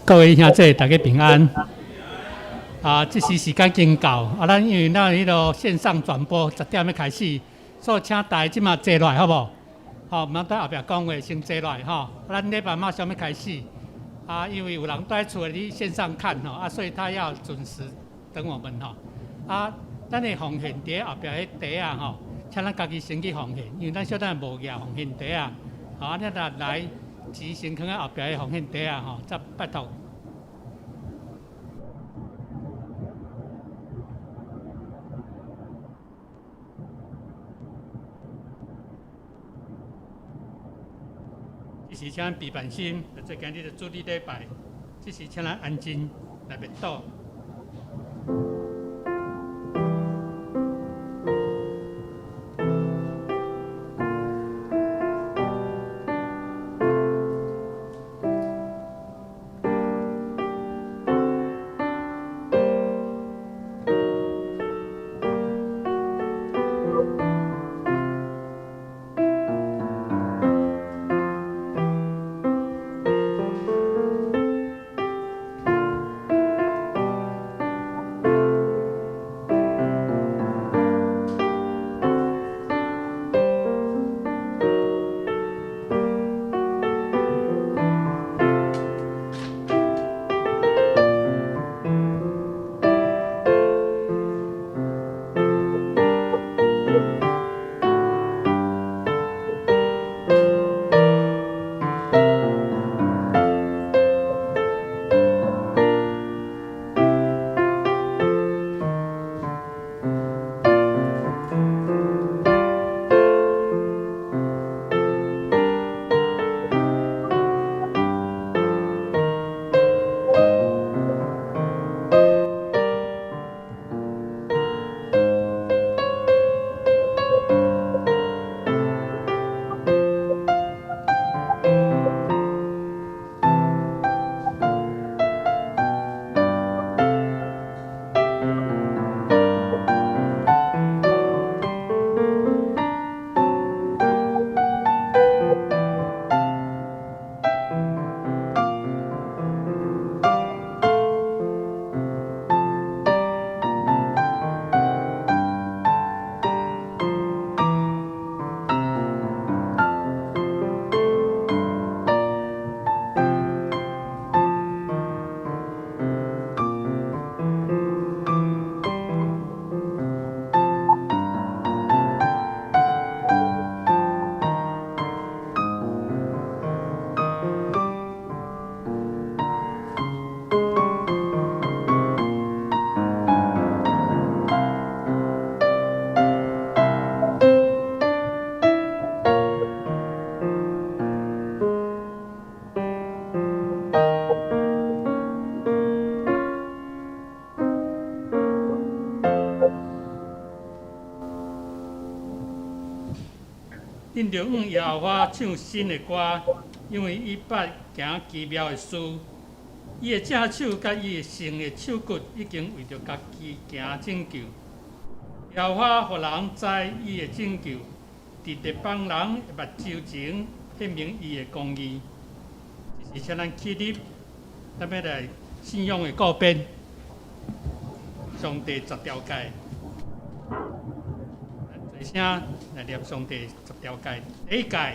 各位兄弟，大家平安。啊，這時時間已經到，啊，咱因為咱彼个線上轉播10點欲開始，所以請大家這馬坐落來，好無？吼，毋通佇後壁講話，先坐落來吼。咱禮拜馬上欲開始。啊，因為有人佇厝裡線上看吼，啊，所以他要準時等我們吼。啊，咱的奉獻佇後壁彼袋仔吼，請咱家己先去奉獻，因為咱小等無舉奉獻袋仔。好，啊，咱若來錢先囥佇後壁的奉獻袋仔吼，再拜託。這時請咱閉辦心，做今日的主日禮拜，這時請咱安靜來默禱。恁著向耶和華唱新的歌，因為伊捌行奇妙的事。伊的正手佮伊的聖的手骨已經為著家己行拯救。耶和華予人知伊的拯救，佇列邦人的目睭前顯明伊的公義。這是請咱起立，咱欲來信仰的告別，上帝十條誡。齊聲來念上帝十條誡。第一誡，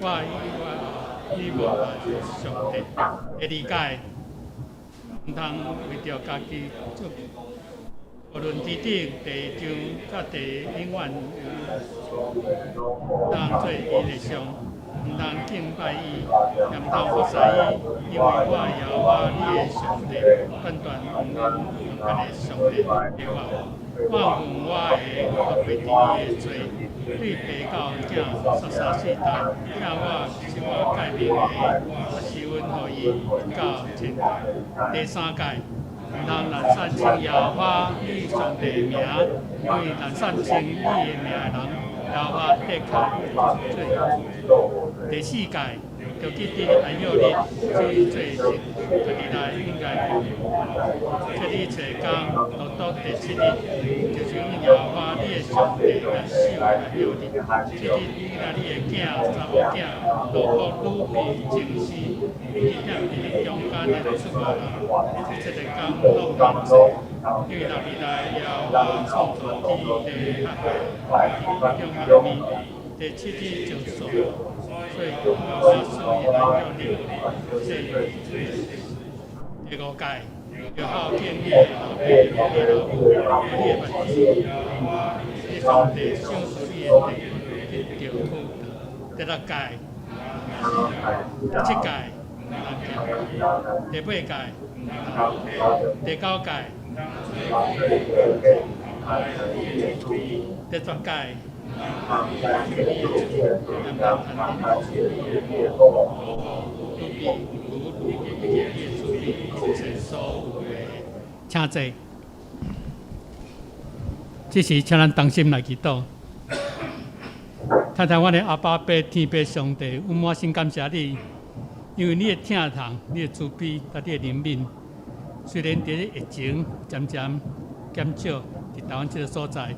我以我以我為上帝。第二誡，毋通為著家己做，無論天頂、地上、佮地永遠毋通做伊的像，毋通敬拜伊，也毋通服侍伊，因為我耶和華你的上帝，斷斷毋免用別个上帝的話。我奉我的發袂佇伊的罪，對爸到囝殺三四代，疼我守我誡命的，我施恩予伊到千代。第三誡，毋通濫散稱耶和華你上帝的名，因為濫散稱伊的名的人，耶和華的確會罪。第四誡，著記得安息日，做聖，家己來應該這日初工，倒倒第七日，就是向耶和華你的的上帝來守來曉得。這日你佮你的囝、查某囝、奴僕、女婢、祭司，以及踮佇恁中間的出外人，這個工攏當做，因為利未來耶和華創造天地和海，以中的物，第七日就做，所以耶和華賜予安息日。第五誡，著孝敬你的老爸、你的老母，你的父子，你上帝賞賜你的地，得著福。第六誡，第七誡，第八誡，第九誡，第十誡，毋通殺人，女婢，以及你的厝邊一切所有的。請坐。這時，請咱同心來祈禱。親愛阮的阿爸父天父上帝，阮滿心感謝你，因為你的疼痛、你的慈悲、佮你的憐憫。雖然佇疫情漸漸減少，佇台灣這个所在，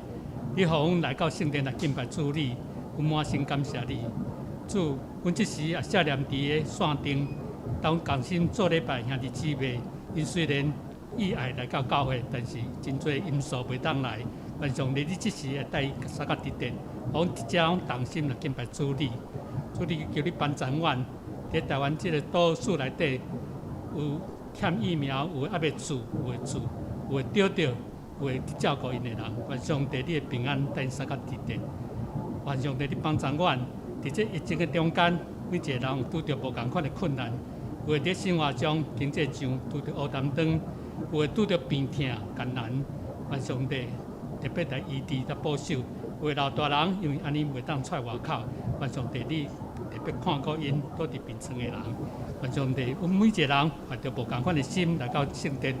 你予阮來到聖殿來敬拜主你，阮滿心感謝你。主，阮這時也赦念佇个線頂，當阮同心做禮拜兄弟姊妹，𪜶雖然意愛來到教會，但是真濟因素袂當來。願上帝，你這時會帶伊相佮佇殿，阮佇遮攏同心來敬拜主你。主你求你幫助阮，佇台灣這个島嶼內底有欠疫苗，有的猶未注，有的注，有的著著，有的佇照顧𪜶的人。願上帝你的平安帶𪜶相佮佇殿。願上帝你幫助阮，佇這疫情的中間，每一个人有拄著無仝款的困難，有的佇生活上、經濟上拄著烏擔當，有的拄著病痛艱難。願上帝特別來醫治佮保守，有的老大人因為按呢袂當出來外口，願上帝你特別看顧𪜶倒佇病床的人。願上帝，阮每一个人懷著無仝款的心來到聖殿，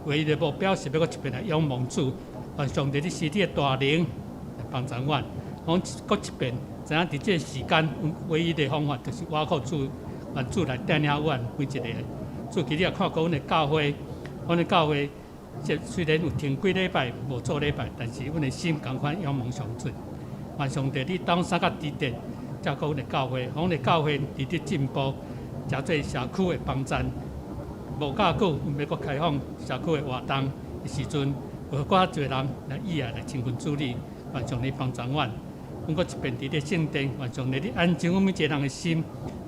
唯一的目標是欲閣一遍來仰望主。願上帝你施你的大能來幫助阮，講閣一遍，知影佇這个時間，阮唯一的方法就是倚靠主，願主來帶領阮每一个。主，求你也看顧阮的教會，阮的教會。這雖然有停幾禮拜無做禮拜，但是阮的心仝款仰望上主。願上帝你當相佮佇殿照顧阮的教會，阮的教會佇咧進步，誠濟社區的幫贊。無偌久，阮欲閣開放社區的活動的時陣，有閣較濟人來意愛來親近主你，願上帝幫助阮。阮閣一遍佇咧聖殿，願上帝你安靜阮每一个人的心，予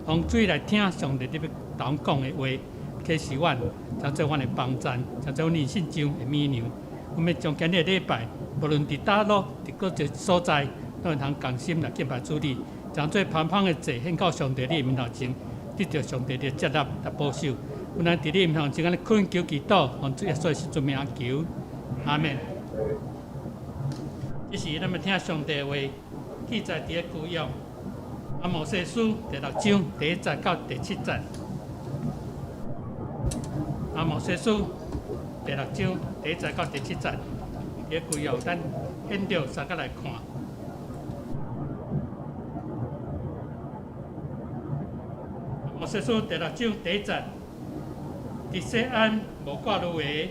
阮注意來聽上帝你欲共阮講的話。啟示阮，成做阮的幫贊，成做阮靈性上的米糧。阮欲將今日的禮拜，無論佇佗落，佇佗一个所在，攏會通仝心來敬拜主你，將做芳芳的祭獻到上帝你的面頭前，得著上帝的接納佮保守。阮來佇你面頭前按呢懇求祈禱，奉主耶穌聖名求，阿們。這時咱欲聽上帝的話，記載佇个舊約阿摩司書第六章第一節到第七節。阿摩司書第六章第一節到第七節，佇个舊約，咱現著相佮來看。阿摩司書第六章第一節，佇錫安無掛慮的，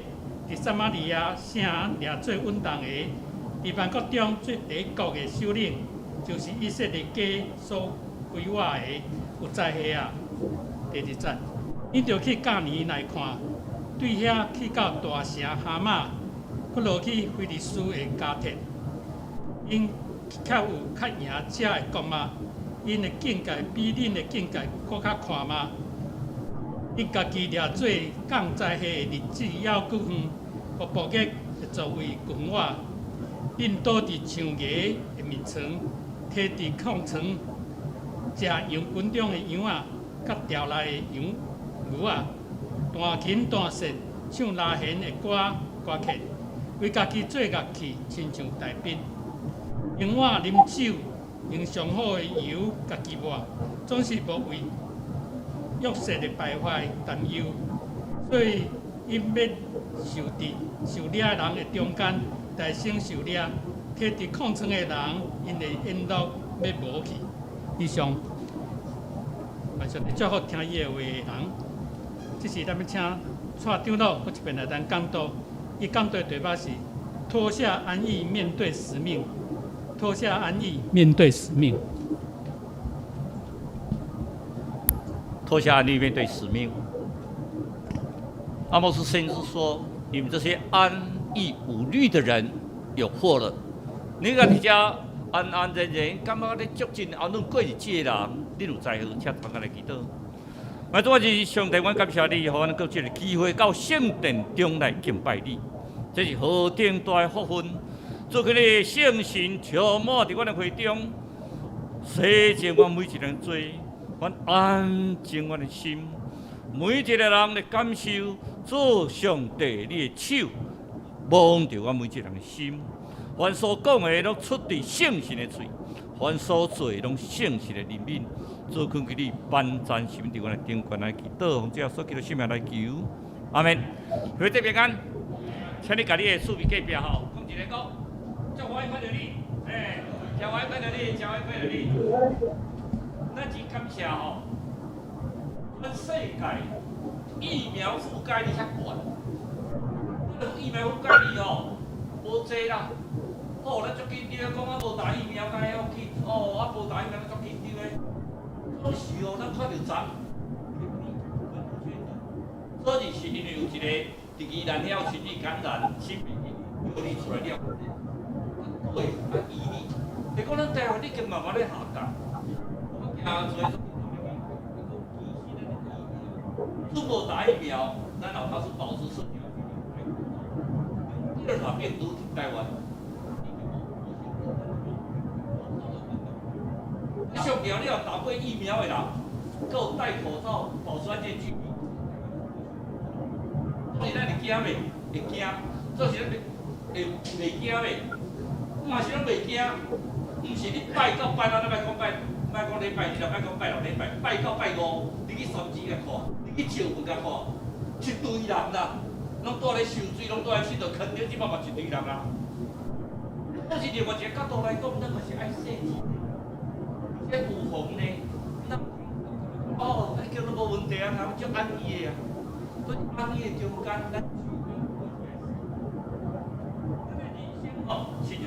佇撒瑪利亞城掠做穩當的，佇萬國中做第一國的首領，就是以色列家所歸我的，有災禍啊！第二節，你著去迦尼來看，對遐去到大城哈馬，閣落去非利士的迦特，𪜶卻有較贏這的國嗎？𪜶的境界比恁的境界閣較寬嗎？恁家己掠做降災禍的日子猶閣遠，予暴虐的作為近我。恁倒佇象牙的眠床，䖙佇炕床，食羊群中的羊仔，佮牢內的羊牛仔，彈琴彈瑟，唱拉弦的歌歌曲，為家己做樂器，親像大衛。用碗啉酒，用上好的油家己抹，總是無為約瑟的敗壞擔憂，所以𪜶欲受佇受掠的人的中間，大聲受掠，䖙佇炕床的人，𪜶的宴樂欲無去。以上，願上帝祝福聽伊的話的人。這時咱欲請蔡長老閣一遍來咱講道，伊講道的題目是脫下安逸面對使命。脫下安逸，面對使命。脫下安逸，面對使命。阿摩司先知說：“你們這些安逸無慮的人，有禍了。你共佇遮安安然然，感覺咧足真安穩過日子的人，你有災禍，請同我來祈禱。我主是上帝，阮感謝你，予阮閣有這个機會到聖殿中來敬拜你，這是何等大的福分！主你的聖神充滿佇阮的會中，洗淨阮每一個人罪，阮安靜阮的心，每一個人來感受主上帝你的手摸著阮每一個人的心，凡所講的攏出佇聖神的喙，凡所做的攏聖神的憐憫。主懇求你幫贊心佇阮的頂懸來祈禱，奉主耶穌基督聖名來求，阿們。回這平安，請你共你的厝邊隔壁吼，講一个講，足歡喜看著你，欸，真歡喜看著你，真歡喜看著你。咱真感謝吼，咱世界疫苗覆蓋率遐懸，咱疫苗覆蓋率吼無濟啦。哦，咱足緊張，講啊無打疫苗，敢會要緊？哦，啊無打疫苗，咱足緊張的。總是哦，咱看著昨，所以是因為有一个佇宜蘭遐群聚感染，新病例隔離出來了，對，啊疑慮，你講咱台灣已經慢慢咧下降，我驚做其實咱無打疫苗，咱老頭是保持社交距離。德爾塔病毒佇台灣。上重你若打過疫苗的人，閣有戴口罩，保持安這距離。所以咱會驚袂？會驚。做是咱會袂驚袂？嘛是攏袂驚。毋是你拜到拜咱莫講拜，莫講禮拜日啦，莫講拜六禮拜，拜到拜五，你去三芝共看，你去石門共看，一堆人啦，攏蹛咧泅水，攏蹛咧𨑨迌，囥這擺嘛一堆人啦。但是另外一个角度來講，咱嘛是愛細心。這預防呢，咱哦，彼叫攏無問題啊，通足安逸的啊。佇安逸的中間，咱咱的人生吼是一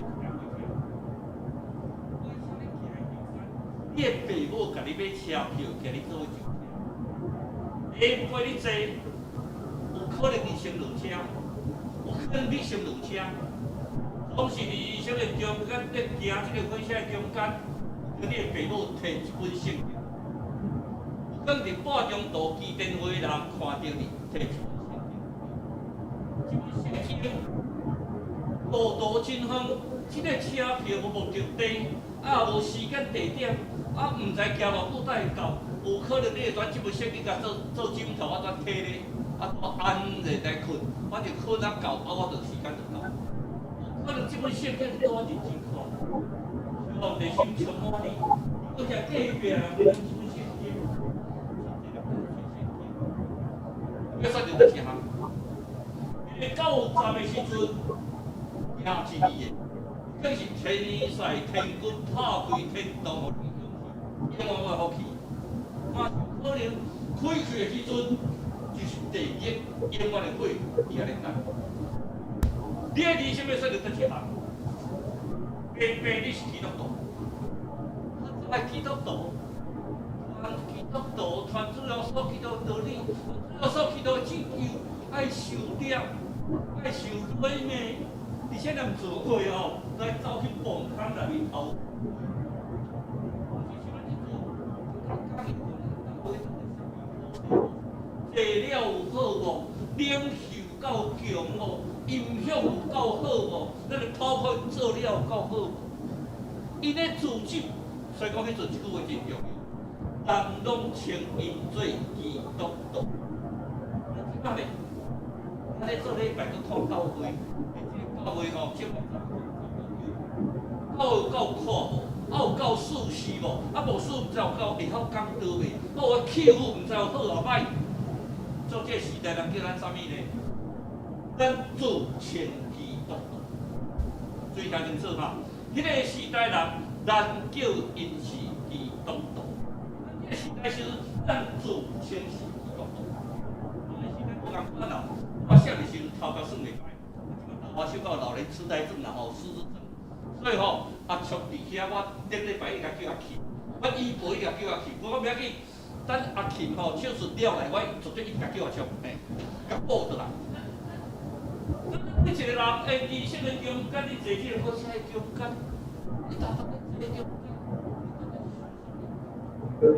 你的爸母共你買車票，共你做伙上車。下陪你坐，有可能你先落車，有可能你先落車。總是佇人生的中間，咧行這个火車的中間，你的爸母提一本聖經，有可能佇半中途記電話的人看著你提一本聖經，這本聖經路途真遠，這个車票無目的地，啊無時間地點，啊毋知行偌久才會到，有可能你會轉這本聖經共做做枕頭啊，轉提咧，啊安然來睏，反正睏啊到，啊我就時間就到。有可能這本聖經是拄仔認真看，上帝心充滿你，閣遮隔壁人這本聖經，要選擇佗一項？你到站的時陣，行一字的，更是天使天軍拍開天堂，予你永遠的福氣。嘛有可能開去的時陣，就是地獄永遠的火佇遐咧等。你的人生欲選擇佗一項？白白你是基督徒，愛基督徒，傳基督徒，傳主耶穌基督道理，主耶穌基督拯救，愛受掠，愛受辱罵，而且若毋做過哦，來走去墓坑內面頭。坐了有好無？領袖夠強無？音響有夠好無？咱的頭髮做了有夠好無？𪜶咧組織，所以講彼陣這句話真重要。人攏稱𪜶做基督徒。這擺咧，咱咧做禮拜閣看教會，這個教會吼，夠有夠看無？啊有夠舒適無？啊牧師毋知有夠會曉講道未？啊有氣氛毋知有好抑歹？做這個時代人叫咱啥物呢？咱自稱基督徒。注意聽清楚哈，彼個時代人，咱叫𪜶是基督徒。咱這個時代是咱自稱是基督徒。這個時代無仝款啦，我少年時陣頭殼算袂歹，這擺頭髮小可老年痴呆症啦吼，失智症。所以吼，阿叔佇遐，我頂禮拜伊共叫阿琴，我伊婆伊共叫阿琴，我講袂要緊，等阿琴吼手術了來，我絕對一直共叫阿叔，嘿，共報倒來。你一個人的人生的中間，你坐這个火車的中間，你逐逐咧坐中間，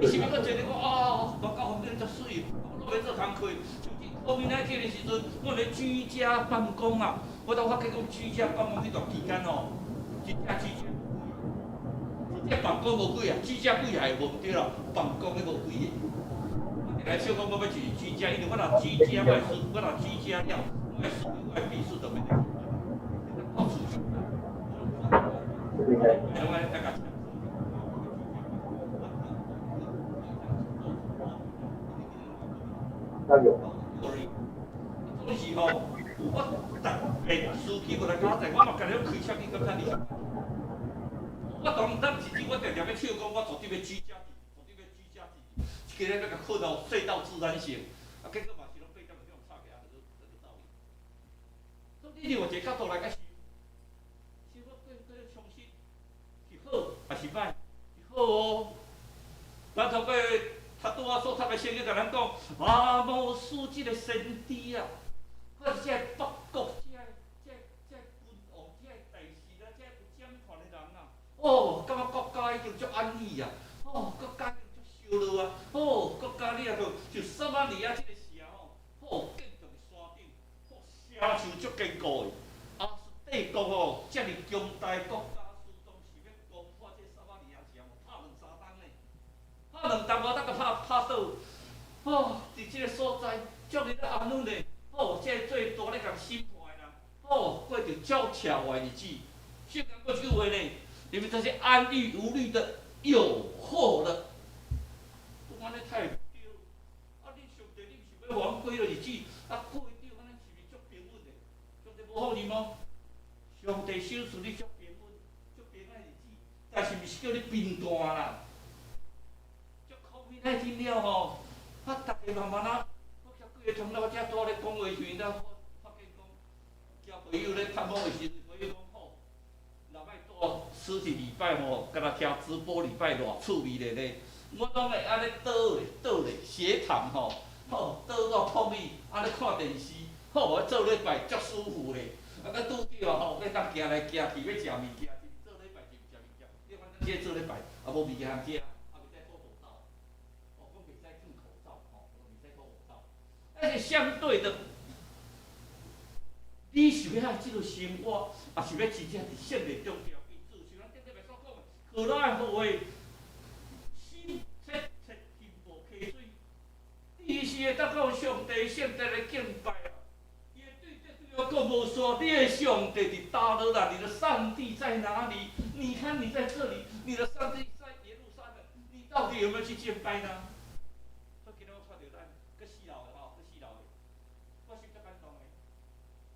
你是毋是閣坐咧講啊？外口環境足媠，我攏欲做工課。像這 COVID-19 的時陣，我咧居家辦公啊，我都發覺講居家辦公這段期間吼，真正居家無幾，真正辦公無幾啊，居家幾下無毋對啦，辦公的無幾个。我來笑講我欲住居家，因為我若居家，我會我若居家了，我的我的秘書就免來。我厝攏愛愛共那有。總是吼，我逐遍司機無來共我載，我嘛家己攏開車去感覺你。我當咱是我定定欲笑講，我絕對欲居家住，絕對欲居家住。今日欲共睏到睡到自然醒，啊，結果嘛是攏8點就予吵起來，就這個道理。所以你另外一個角度來共想，生活過過咧充實，是好抑是歹？是好哦。咱透過他拄仔所讀的聖經共咱講，阿摩司這個先知啊，或者這个北國這个這个這个君王、這个大臣啊，這个有掌權的人啊，哦，感覺國家已經足安逸啊，哦，國家已經足燒落啊，哦，國家你若就就撒瑪利亞這個城吼，哦，建築佇山頂，哦，城牆足堅固的，亞述帝國吼，遮爾強大的國家，始終是欲攻破這個撒瑪利亞城，拍兩三冬呢。拍兩冬無當共拍拍倒，哦，佇這個所在，足爾安穩的，哦，這個最大咧共審判的人，哦，過著足邪壞日子。聖經講這句話呢，你們這些安逸無慮的有禍了。講按呢太對，啊，你上帝，你毋是欲予阮過彼个日子，啊，過著按呢是毋是足平穩的？上帝無放任哦，上帝賞賜你足平穩、足平安的日子，但是毋是叫你貧惰啦。COVID-19了吼，啊，逐家慢慢啊，我徛幾个鐘頭，我才拄咧講話時陣，才發現講，交朋友咧探訪的時陣，朋友講好，若欲做實體禮拜吼，敢若聽直播禮拜偌趣味咧咧，我攏會按呢倒咧倒咧斜躺吼，好倒到碰伊，按呢看電視，好我做禮拜足舒服咧，啊，閣拄著吼，欲當行來行去，欲食物件，做禮拜就食物件，你反正這個做禮拜，啊無物件通食。哦，講袂使戴口罩，吼，袂使戴口罩。但是相對的，你是欲愛這個生活，抑是欲真正佇聖殿中調彼做？像咱頂禮拜所講的，可拉的後裔，心切切心無溪水，伊是會當到上帝聖殿來敬拜啊。伊會對這對我講無說，你的上帝佇佗落啦，你的上帝在哪裡？你看你在這裡，你的上帝在耶路撒冷，你到底有沒有去敬拜呢？所以今日我看著咱閣四樓的吼，閣四樓的，我心足感動的，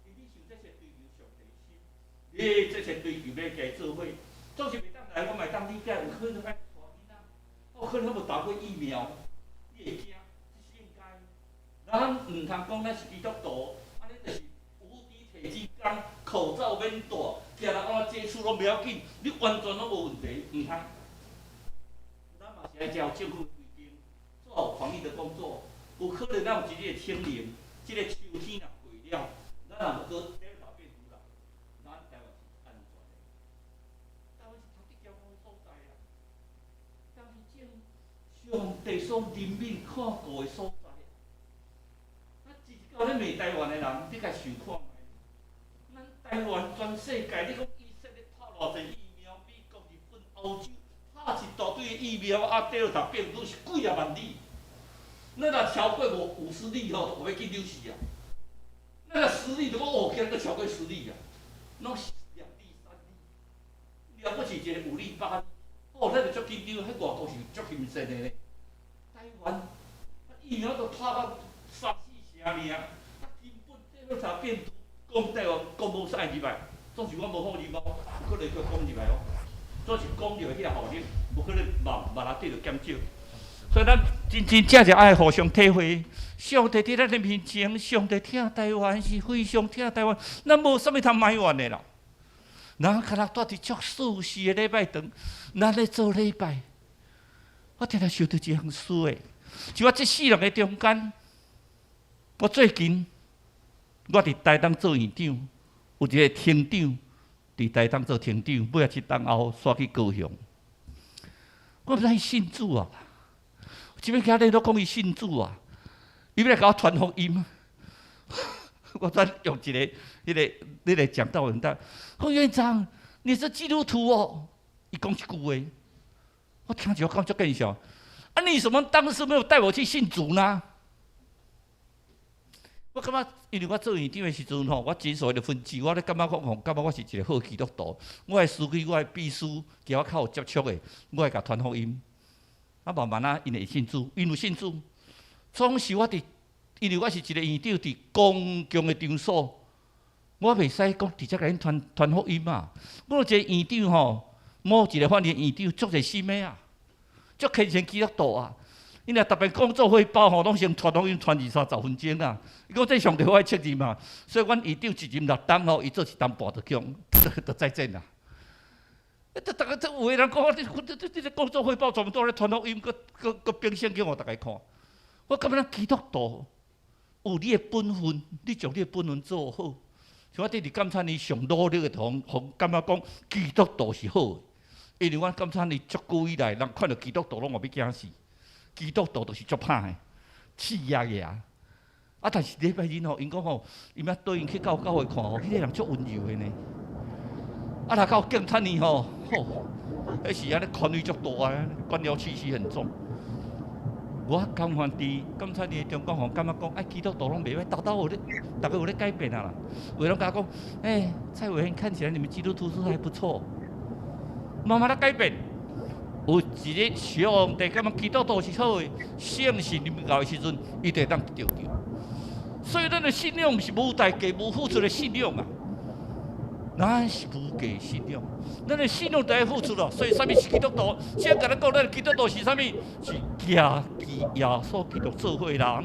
因為你想這是追求上帝的心，你這是追求欲共伊做伙，總是袂當來，我嘛會當理解，有可能愛帶囡仔，有可能無打過疫苗，你會驚，這是應該。咱毋通講咱是基督徒，按呢就是無敵鐵金剛，口罩免戴，共人按怎接觸攏袂要緊，你完全攏無問題，毋通。咱嘛是愛照政府規定，做好防疫的工作。有可能咱有一日清零，這個秋天若過了，咱若無閣 Delta 變毒來，咱台灣是安全的。台灣是頭一條的所在啊，台灣是正上帝所憐憫看顧的所在。啊，一直到咧罵台灣的人，你共想看覓？咱台灣全世界，你講以色列拍偌濟疫苗，美國、日本、歐洲拍一大堆的疫苗，啊，Delta 變毒是幾仔萬例。咱若超過50例吼，就欲緊張死啊！咱若10例就講哦，今日閣超過十例啊，攏是2例3例，了不起一個5例8例，哦，咱就足緊張，彼外國是足謹慎的咧。台灣疫苗都拍到三四成爾，啊，根本這個變毒，講台灣講無啥入來，總是我無放任哦，有可能閣講入來哦，總是講入來彼個效力，無可能慢慢仔對著減少。所以咱真真正正愛互相體會，上帝佇咱的面前，上帝疼台灣是非常疼台灣，咱無啥物通埋怨的啦。人敢若蹛佇足舒適的禮拜堂，咱咧做禮拜，我定定想著一項事的，就我這世人的中間，我最近我佇台東做院長，有一個廳長佇台東做廳長，尾仔這冬後煞去高雄。我毋知伊信主啊，這擺今日攏講伊信主啊，伊欲來共我傳福音。我轉用一個、彼個、彼個講道人講，院長，你是基督徒哦？伊講這句話，我聽著我感覺足見笑。啊，你怎麼當時沒有帶我去信主呢？我感覺，因為我做院長的時陣吼，我診所的分支，我咧感覺講吼，感覺我是一個好基督徒。我的司機、我的秘書，佮我較有接觸的，我會共傳福音。啊，慢慢啊，𪜶會信主，𪜶有信主。總是我佇，因為我是一個院長，佇公共的場所，我袂使講直接共𪜶傳傳福音啊。我有一個院長吼，某一個法院院長，足熱心的啊，足虔誠基督徒啊。𪜶若逐擺工作匯報吼，攏先傳福音傳二三十分鐘啊。伊講這上帝我愛測字嘛，所以阮院長一任六冬吼，伊做一冬半就強，就再見啦。這逐个這有的人講，這這這這工作匯報全部都咧傳福音，閣閣閣變聖經予逐家看。我感覺咱基督徒有你的本分，你將你的本分做好。像我佇佇監察院上努力的地方，予感覺講基督徒是好的，因為阮監察院足久以來，人看著基督徒攏嘛欲驚死。基督徒就是足歹的，刺壓的啊！啊，但是禮拜日吼，𪜶講吼，𪜶欲帶𪜶去到教會看吼，彼個人足溫柔的呢。啊，若到警察院吼，吼，彼是按呢權威足大啊，官僚氣息很重。我感覺佇監察院中間吼，感覺講，哎，基督徒攏袂歹，逐兜有咧，逐家有咧改變啊啦。有人共我講，欸，蔡委員看起來你們基督徒是還不錯，慢慢咧改變。有一日上帝感覺基督徒是好的，聖神臨到的時陣，伊就會當得救。所以咱的信仰毋是無代價、無付出的信仰啊，咱是無價信仰。咱的信仰得愛付出咯。所以啥物是基督徒？先共咱講，咱的基督徒是啥物？是行跟耶穌基督做伙的人，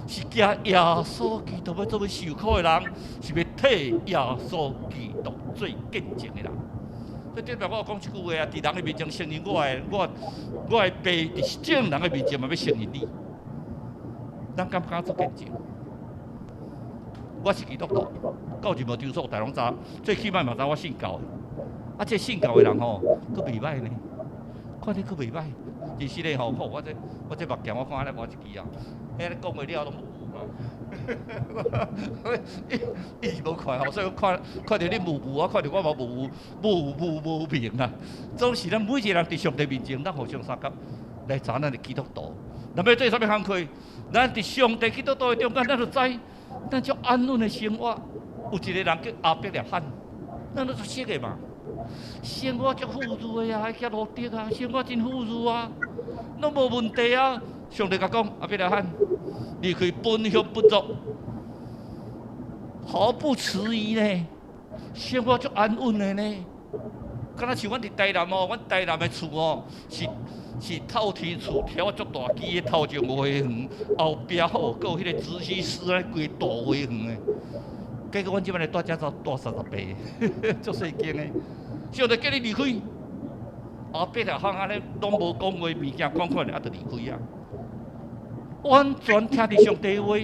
是行耶穌基督欲做欲受苦的人，是欲替耶穌基督做見證的人。所以頂擺我有講這句話啊，佇人的面前承認我的，我我的爸佇眾人的面前嘛欲承認你。咱敢不敢做見證？我是基督徒，到任何場所，大家攏知，最起碼嘛知我信教的。啊，這信教的人吼，閣袂歹呢，看你閣袂歹。其實咧吼，我這我這目鏡我看按呢無一支啊，彼咧講話了攏無。伊伊是無看吼，所以我看看著你霧霧，我看著我嘛霧霧霧霧無明啊。總是咱每一個人佇上帝面前，咱互相相佮來查咱的基督徒。若欲做啥物工課？咱佇上帝基督徒的中間，咱就知，咱足安穩的生活。有一個人叫亞伯拉罕，咱攏足熟的嘛。生活足富足的啊，還騎羅得啊，生活真富足啊，攏無問題啊。上帝共講，亞伯拉罕，離開本鄉本族，毫不遲疑呢，生活足安穩的呢。敢若像阮佇台南哦，阮台南的厝哦，是是透天厝，挑足大支的頭前花園，後壁吼閣有彼個直溪室啊，規大花園的。結果阮這擺來蹛遮才蹛30坪，足細間的。上帝叫你離開，亞伯拉罕按呢攏無講話，物件款款的，啊，就離開啊。完全聽佇上帝話，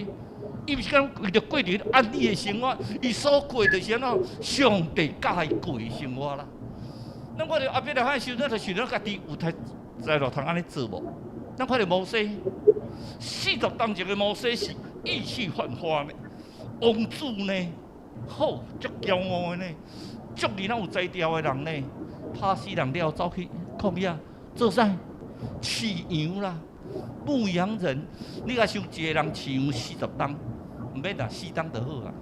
伊毋是講為著過佇安逸的生活，伊所過就是按怎上帝教伊過的生活啦。咱看著亞伯拉罕時陣，就想著家己有才才路通按呢做無？咱看著摩西，40冬前的摩西是意氣煥發呢，王子呢，好足驕傲的呢，足爾咱有才調的人呢，拍死人了走去曠野做啥？飼羊啦。牧羊人，你若想一個人飼羊40冬，毋免啦，4冬就好啊。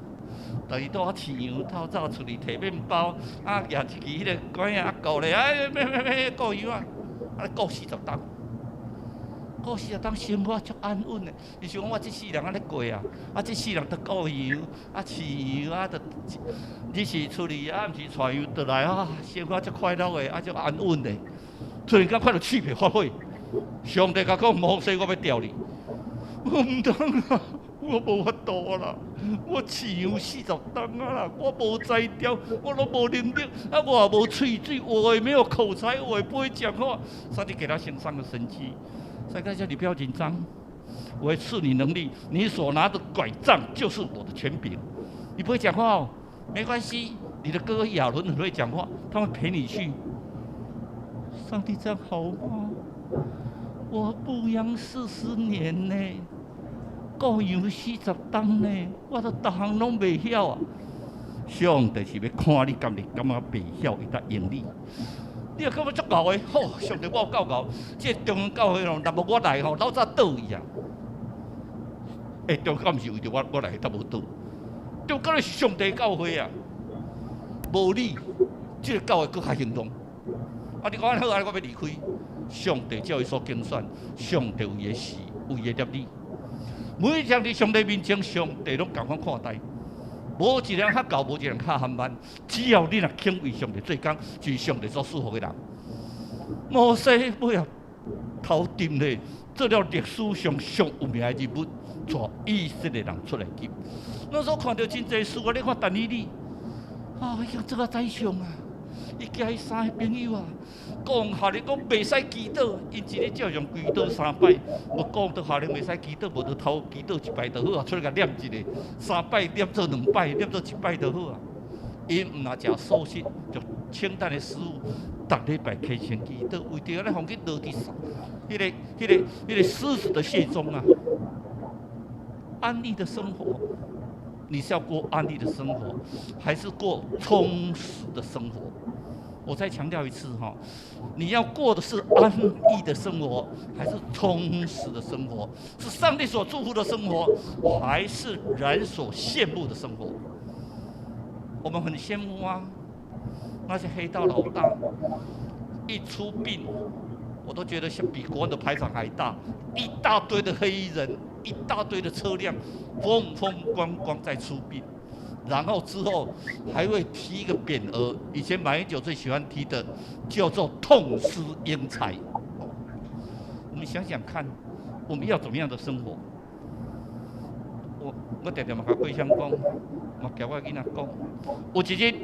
但是拄仔飼羊，透早出去提麵包，啊，舉一支彼個拐仔啊，顧咧，哎，咩咩咩顧羊啊，啊，顧四十冬，顧四十冬生活足安穩的。伊想講我這世人按呢過啊，啊，這世人著顧羊，啊，飼羊啊，著日時出去啊，暗時帶羊轉來啊，生活足快樂的，啊，足安穩的。突然間看著四面發火。上帝共講，摩西，我欲調你，我毋通啊！我無法度啦，我飼羊40冬啊啦，我無才調，我攏無能力，啊，我也無喙嘴，我也沒有口才，我也不會講話。上帝給他行三個神蹟，所以叫你不要緊張，我會賜你能力，你所拿的拐杖就是我的權柄。你不會講話哦，沒關係，你的哥哥亞倫很會講話，他會陪你去。上帝這樣好嗎？我牧羊40年呢。顧羊40冬呢，我都逐項攏袂曉啊！上帝是欲看你敢會感覺袂曉，伊才用你。你若感覺足𠢕的，好，上帝我有夠𠢕，這個中央教會吼，若無我來吼，老早倒去啊！欸，中央教毋是為著我來才無倒，中央是上帝教會啊，無你，這個教會閣較興隆。啊，你講按呢好，按呢我欲離開，上帝照伊所揀選，上帝有伊的時，有伊的立意。每一個人佇上帝面前，上帝攏仝款看待，無一個人較𠢕，無一個人較含慢。只要你若肯為上帝做工，就是上帝所賜福的人。摩西尾仔頭沉咧，做了歷史上上有名的人物，帶以色列人出埃及。那時候看著真濟事啊！你看但以理，啊，伊經做啊宰相啊，伊交彼三个朋友啊，講下你講袂使祈禱，𪜶一日照常祈禱三擺，無講到下日袂使祈禱，無就偷祈禱一擺就好啊，出來共念一下，三擺念做兩擺，念做一擺就好啊。𪜶毋若食素食，就清淡的食物，逐禮拜虔誠祈禱，為著咧防去落佇彼個獅子的穴中啊。安逸的生活，你是要過安逸的生活，還是過充實的生活？我再強調一次哈，你要過的是安逸的生活，還是充實的生活？是上帝所祝福的生活，還是人所羨慕的生活？我們很羨慕啊，那些黑道老大一出殯，我都覺得像比國安的排場還大，一大堆的黑衣人，一大堆的車輛，風風光光在出殯。然後之後還會提一個匾額，以前馬英九最喜歡提的叫做“痛失英才”。我們想想看，我們要怎麼樣的生活？我常常嘛共桂香講，嘛共我囡仔講，有一日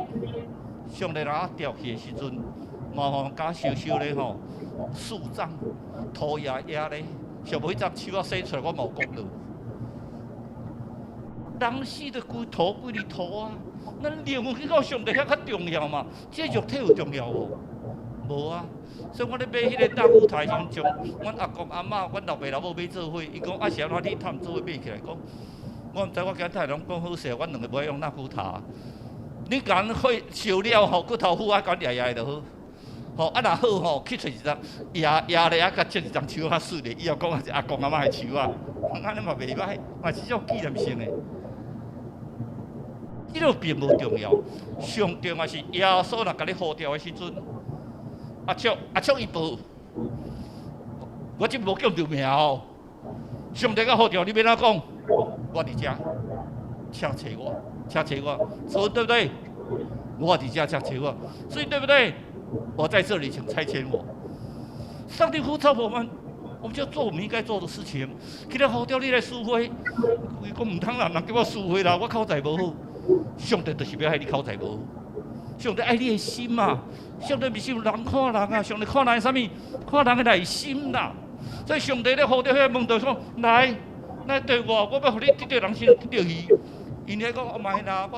上帝若調去的時陣，麻煩共收收咧吼，樹葬土壓壓咧，上無彼張樹仔生出來，我嘛有講落。人死就歸土歸佇土啊！咱靈魂去到上帝遐較重要嘛？這肉體有重要無？無啊！所以我咧買彼個納骨塔時陣，將阮阿公阿嬤、阮老爸老母買做伙，伊講啊是按怎你趁做伙買起來？講我毋知，我今太攏講好勢，阮兩个無愛用納骨塔。你共火燒了吼，骨頭腐啊，共壓壓就好。吼啊，若好吼，去揣一張壓壓咧啊，共種一張樹較媠咧。以後講是阿公阿嬤的樹仔，按呢嘛袂䆀，嘛是種紀念性的。這個並無重要，上重要是耶穌若共你呼召的時陣，阿叔阿叔伊無，我這無叫著名哦。上帝共呼召你欲按怎講？我佇遮，請揣我，請揣我，說對不對？我佇遮，請揣我，所以對不對？我在這裡，請差遣我。上帝呼召我們，我們就做我們應該做的事情。起來呼召你來司會，伊講毋通啦，人叫我司會啦，我口才無好。上帝就是欲愛你口才無好，上帝愛你的心嘛。上帝毋是人看人啊，上帝看人啥物？看人的內心啦。所以上帝咧呼召彼個門徒講：來，來綴我，我欲予你得著人親像得著魚。𪜶咧講：哦，莫啦，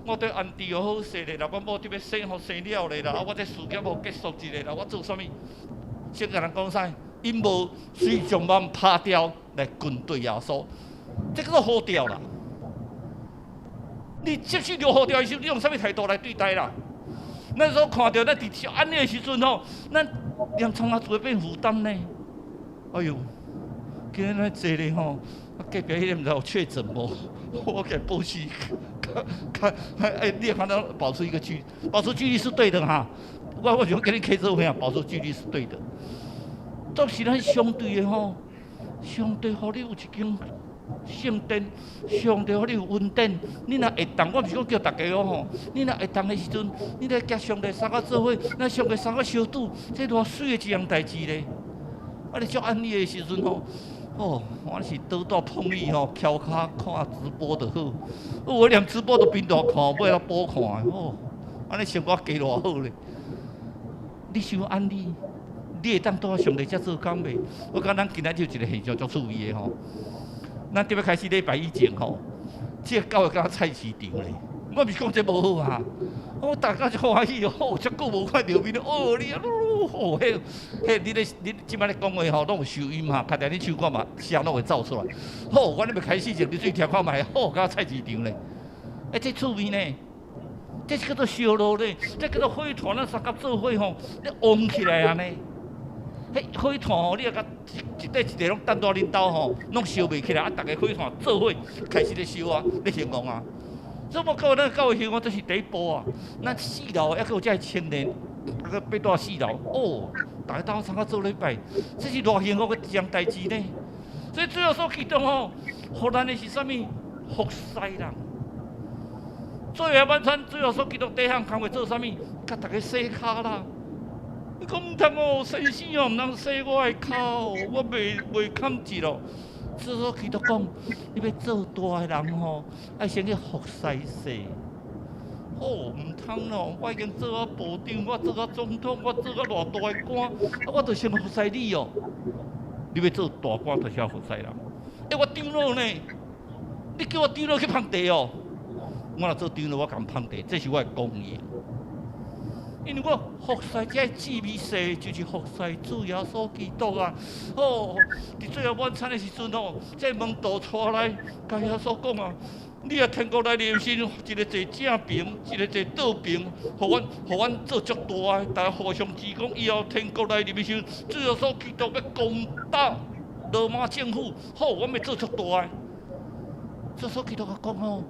我綴安迪好勢咧啦，我某佇欲生予生了咧啦，我這事業無結束一下啦，我做啥物？先共人講啥？𪜶無隨眾網拋掉來跟隨耶穌，這叫做呼召啦。你接受著呼召的時候，你用啥物態度來對待啦？咱所看著咱佇按呢的時陣吼，咱連創啊做會變負擔呢？哎喲，今日咱坐咧吼，啊隔壁彼個毋知有確診無？我共保持，較較哎，你反正保持一個距，保持距離是對的哈。我就跟你開做伙啊，保持距離是對的。都是咱相對的吼，上帝予你有一間聖殿，上帝予你有恩典，你若會當，我毋是講叫逐家哦吼，你若會當的時陣，你來共上帝三個做伙，咱上帝三個相拄，這偌媠的一項代誌咧。啊，你足安逸的時陣吼，哦，我是倒帶碰椅吼，翹跤看直播就好。我連直播都變大看，尾仔補看哦，按呢生活過偌好咧。你想按呢，你會當蹛上帝遮做工袂？我感覺咱今仔日有一個現象足趣味的吼。咱特別開始禮拜以前吼，這個教會敢若菜市場咧。我毋是講這無好啊，我大家就歡喜哦，遮久無看著面哦，你啊，哦，彼彼你咧你這擺咧講話吼，攏有收音哈，開定你唱歌嘛，聲攏會走出來。好，我咧欲開始前，你注意聽看覓，好，敢若菜市場咧。欸，這趣味呢？這是叫做燒爐咧，這叫做火炭，咱相佮做伙吼，咧旺起來按呢。彼火炭吼，你若共一一塊一塊攏擲佇恁兜吼，攏燒袂起來，啊，逐个火炭做伙開始咧燒啊，咧興旺啊。所以我感覺咱教會興旺，這是第一步啊。咱四樓猶閣有遮个青年，猶閣爬蹛四樓，哦，逐家鬥參加做禮拜，這是偌幸福的一項代誌呢。所以主耶穌基督吼，予咱的是啥物？服侍人。最後晚餐，主耶穌基督第一項工課做啥物？共逐家洗跤啦。你講毋通哦，先生哦，毋通洗我的跤哦，我袂堪得咯。主耶穌基督講，你欲做大的人吼，愛先去服侍細。哦，毋通咯，我已經做啊部長，我做啊總統，我做啊偌大的官，啊，我著先服侍你哦。你欲做大官，就是要服侍人。欸，我長老呢？你叫我長老去捧茶哦？我若做長老，我共捧茶，這是我的功業。因為我服侍這姊妹細，就是服侍主耶穌基督啊！哦，佇最後晚餐的時陣吼，這門徒帶來，共耶穌講啊：你若天國來臨時，一个坐正爿，一个坐倒爿，予阮做足大的，大家互相指講，以後天國來臨的時陣，主耶穌基督欲攻打羅馬政府，好，阮欲做足大的。主耶穌基督共講吼，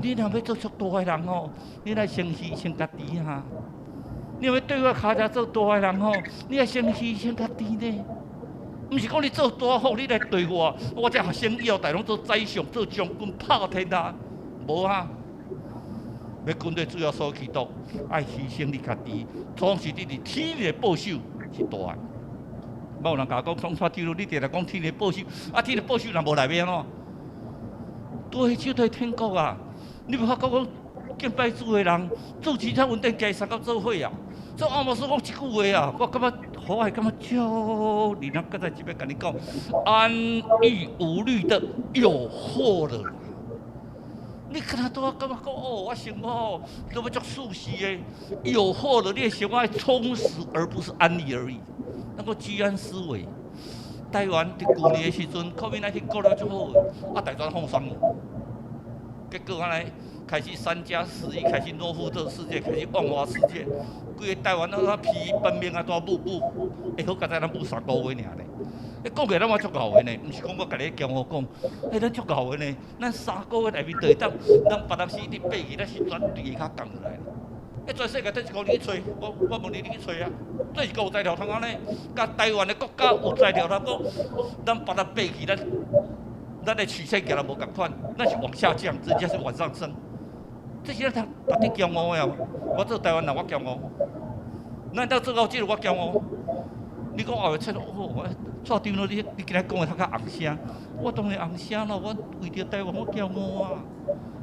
你若欲做足大的人吼，你來先犧牲家己哈。你欲對我跤跡做大的人吼，你愛先犧牲家己呢。毋是講你做大好，你來對我，我這學生以後大攏做宰相、做將軍、拍天下，無啊。欲跟隨主耶穌基督，愛犧牲你家己，總是你佇天的報酬是大的。無有人共我講，講蔡長老，你定定講天的報酬，啊天的報酬若無來欲按怎？對，就對天國啊！你無發覺講敬拜主的人，主持才穩定加相佮做伙啊？所以阿摩司講這句話啊，我感覺我會感覺足，你若閣再這欲共你講，安逸無慮的有禍了。你敢若拄仔感覺講哦，我生活哦，都欲足舒適的，有禍了。你的生活愛充實，而不是安逸而已。那個居安思危。台灣佇舊年的時陣，COVID-19 過了足好的，啊，台灣放鬆了，結果按呢開始3加11，開始諾富特事件，開始萬華事件，規個台灣都疲於奔命啊，蹛舞舞，會好佳哉咱舞3個月爾呢。欸，講起來咱嘛足𠢕的呢，毋是講我家己驕傲講，欸，咱足𠢕的呢，咱三個月內面就會當，咱別人是一直爬去，咱是絕對會較降落來。欸，全世界佗一個你去揣，我問你，你去揣啊？佗一個有材料通按呢，共台灣的國家有材料通講，咱別人爬去，咱的曲線行來無仝款，咱是往下降，人家是往上升。這是咱通值得驕傲的啊！我做台灣人，我驕傲。咱當做到這個，我驕傲。你講後日出哦，我蔡長老，你今仔講的較較紅聲，我當然紅聲咯。我為著台灣，我驕傲啊！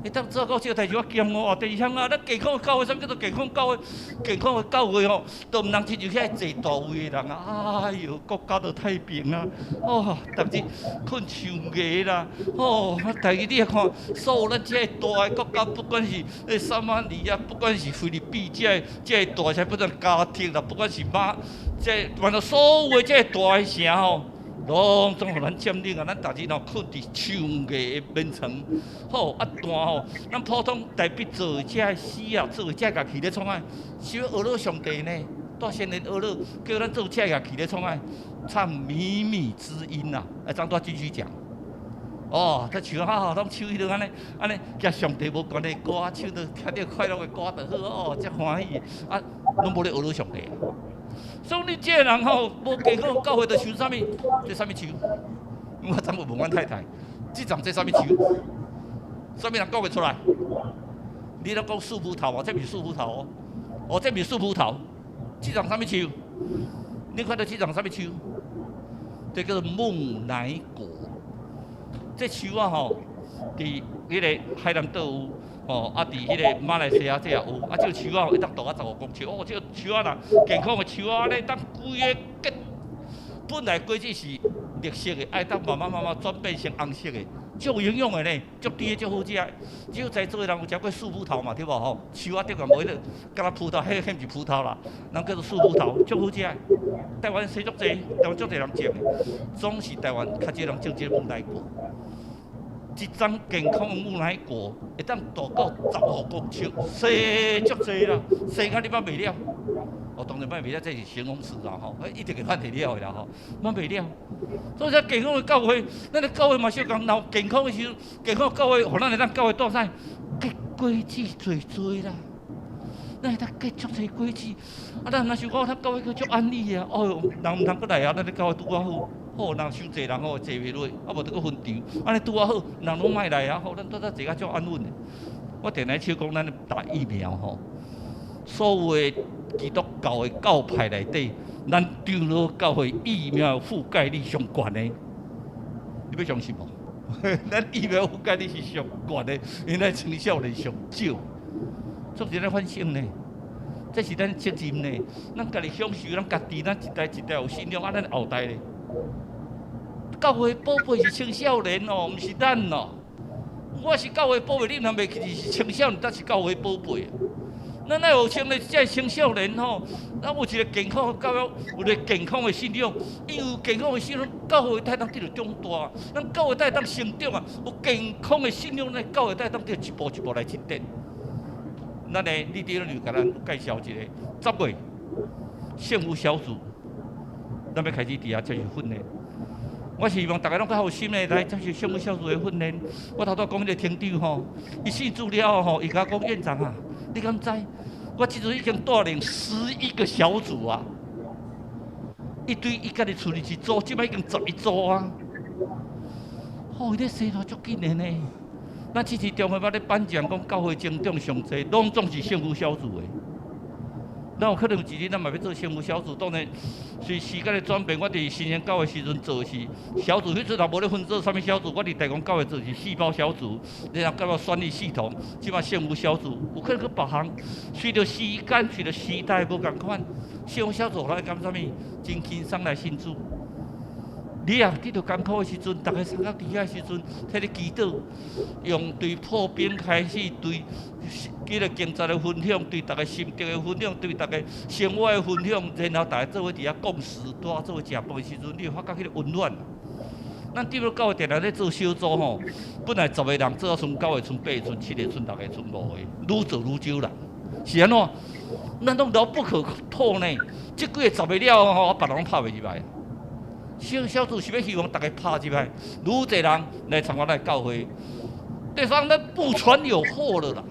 會當做到這個代誌，我驕傲啊！第二項啊，咱健康的教會，啥物叫做健康教會？健康的教會吼，都毋通親像遐坐大位的人啊！哎喲，國家都太平啊！哦，逐日睏樹崖啦！哦，逐日你看，所有咱這个大的國家，不管是索馬里亞，不管是菲律賓，這个大城，不管加泰啦，不管是馬，這反正所有的這个大的城吼，攏總予咱佔領啊！咱逐日吼睏佇樹崖的眠床，好啊，但吼，咱普通台北做的這个死啊，做的這个樂器咧創啥？是欲學上帝呢？大先人學叫咱做這个樂器咧創啥？唱靡靡之音啊！啊，張多繼續講。哦，他唱啊，攏唱彼落按呢，按呢，共上帝無關的歌，唱著聽著快樂的歌就好哦，遮歡喜啊，攏無咧學上帝。所以你這個人吼，無健康教會就像啥物？這啥物樹？我昨有問阮太太，這叢這啥物樹？啥物人講會出來？你攏講樹葡萄啊？這毋是樹葡萄哦，哦，這毋是樹葡萄。這叢啥物樹？你看著這叢啥物樹？這叫做木奶果。這樹仔吼，佇彼個海南島有，吼，啊，佇彼個馬來西亞這也有。啊，這個樹仔會當大到15公尺。哦，這個樹仔若健康的樹仔咧，當規个結，本來果子是綠色的，愛當慢慢慢慢轉變成紅色的，足有營養的呢，足甜的，足好食的。只有在座的人有食過樹葡萄嘛，對無吼？樹仔頂懸無彼個，敢若葡萄，彼彼毋是葡萄啦，人叫做樹葡萄，足好食的。台灣生足濟，台灣足濟人種的，總是台灣較少人種這個木奶果。一欉健康的木奶果會當大到15公尺，生足濟啦，生甲你捌袂了。哦，當然捌袂了，這是形容詞啦吼，一定會捌會了的啦吼，捌袂了。所以說健康的教會，咱的教會嘛小共，若有健康的時陣，健康的教會，予咱會當教會帶啥？結果子濟濟啦。咱會當結足濟果子，啊，咱若想講，咱教會閣足安逸啊，哦喲，人毋通閣來啊，咱咧教會拄仔好，好人傷濟人吼，坐袂落，啊無得閣分場，按呢拄仔好，人攏莫來啊，好，咱拄仔坐較足安穩的。我定定笑講，咱打疫苗吼，所有的基督教的教派內底，咱長老教會疫苗覆蓋率上懸的，你欲相信無？咱疫苗覆蓋率是上懸的，因為咱青少年上少。做一個反省呢，這是咱責任呢。咱家己享受，咱家己，咱一代一代有信仰，啊，咱後代咧。教會寶貝是青少年哦，毋是咱哦。我是教會寶貝，你毋通袂記是青少年，才是教會寶貝。咱愛有青年，這青少年吼，咱有一個健康的教育，有一個健康的信仰。因為有健康的信仰，教會才當得著長大。咱教會才當成長啊！有健康的信仰，咱教會才當得一步一步來進展。咱的李長就共咱介紹一個10月聖父小組，咱欲開始佇遐接受訓練。我是希望逐家攏較有心的來接受聖父小組的訓練。我頭拄講彼個廳長吼，伊信主了後吼，伊共我講院長啊，你敢知？我這陣已經帶領11個小組啊！伊對伊家己厝裡一組，這擺已經11組啊！吼，伊咧生活足緊的呢。咱這次中會捌咧頒獎，講教會成長上濟，攏總是聖父小組的。咱有可能有一日，咱嘛欲做聖父小組，當然隨時間的轉變。我佇新興教會時陣做的是小組，彼陣也無咧分做啥物小組。我佇大公教會做的是細胞小組，然後到選立系統，這擺聖父小組，有可能去別項。隨著時間，隨著時代無仝款，聖父小組予咱感覺啥物？真輕鬆來信主。你啊，得著艱苦的時陣，逐家相佮佇遐時陣，替你祈禱，用對破冰開始，對彼個經節的分享，對逐家心得的分享，對逐家生活的分享，然後逐家做伙佇遐共事，拄仔做伙食飯的時陣，你會發覺彼個溫暖。咱長老教會定定咧做小組吼，本來十個人做到賰九個、賰八個、賰七個、賰六個、賰五個，愈做愈少人，是按怎？咱攏牢不可破呢？這幾个十个了後吼，別人攏拍袂入來。小小組是欲希望逐家拍入來，愈濟人來參加咱教會。第三，咱不傳有禍了啦！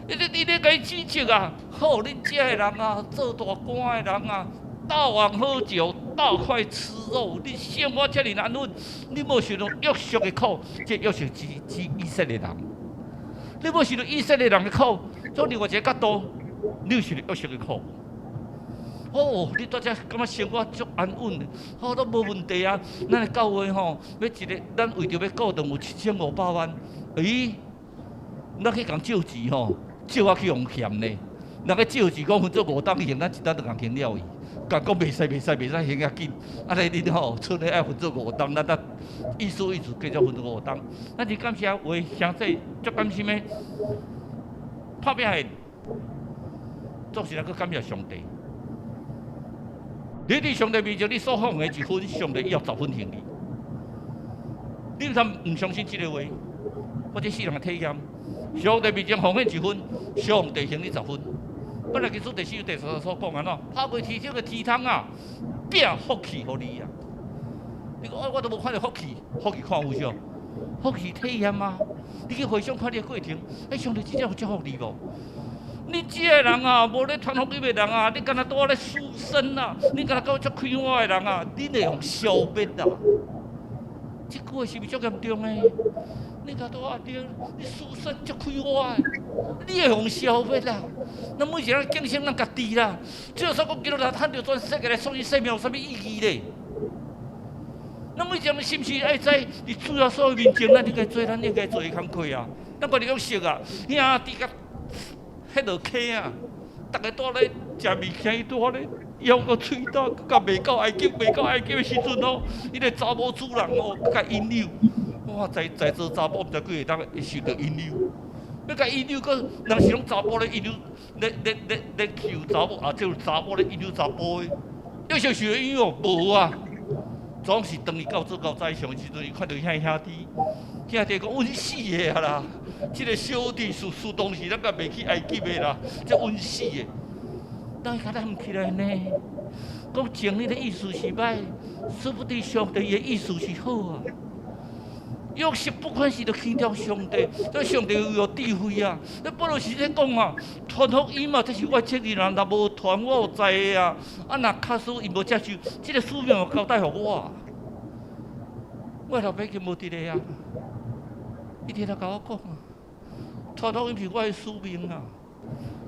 你咧共伊指責啊！好，恁遮的人啊，做大官的人啊，大碗喝酒，大塊吃肉，你生活遮爾安穩，你無受著約束的苦，這約束指指以色列人。你無受著以色列人的苦，從另外一個角度，你有受著約束的苦。哦，你拄才感覺生活足安穩的，好攏無問題啊。咱的教會吼，欲一个，咱為著欲顧轉有7500萬，欸，咱去共借錢吼，借啊去予嫌呢。人家借錢講分做五冬還，咱一冬就共還了去。共講袂使袂使袂使還遐緊，按呢恁吼，賰咧愛分做五冬，咱才意思意思繼續分做五冬。咱是感謝為兄弟足甘心的拍拼的，總是咱閣感謝上帝。你佇上帝面前，你所奉的一分，上帝以後十分還你。你毋通毋相信這个話？我這世人的體驗，上帝面前奉獻一分，上帝還你十分。本來基督第四章第十節所講按怎？拍開天頂的天窗啊，變福氣予你啊！你講我都無看著福氣，福氣看有少？福氣體驗啊！你去回想看你的過程，欸，上帝真正有祝福你無？你這个人啊，無咧傳福音的人啊，你敢若拄仔咧輸身啊？你敢若夠足快活的人啊？你會予消滅啊！這句話是毋是足嚴重的？你若拄仔對，你輸身足快活的，你會予消滅啊！咱每一個人警醒咱家己啦。只有說講基督徒趁著全世界來喪失性命，有啥物意義咧？咱每一個人是毋是愛知佇主耶穌面前，咱應該做咱應該做的工課啊？咱家己用熟啊，兄弟共彼落坑啊，逐个蹛咧食物件，伊拄好咧枵閣喙焦，閣袂到埃及，袂到埃及的時陣哦，彼個查某主人哦，閣共引誘，哇，在在座查某毋知幾个會當受著引誘，欲共引誘，閣人是攏查某咧引誘，咧咧咧咧求查某，啊，這有查某咧引誘查埔的，約瑟受引誘無啊？總是當伊到做到宰相的時陣，伊看著遐兄弟，兄弟講：阮死的啊啦！這个小弟是是當時咱閣袂去埃及的啦，這阮死的。當伊較諗起來呢，講情你的意思是歹，殊不知上帝的意思是好啊。約瑟不管是著輕佻上帝，這上帝有智慧啊。那保羅是咧講啊，傳福音嘛，這是我責任啊。若無傳，我有知的啊。啊，若假使𪜶無接受，這个使命交代予我。我老爸已經無佇咧啊，伊定定共我講啊，傳福音是我的使命啊。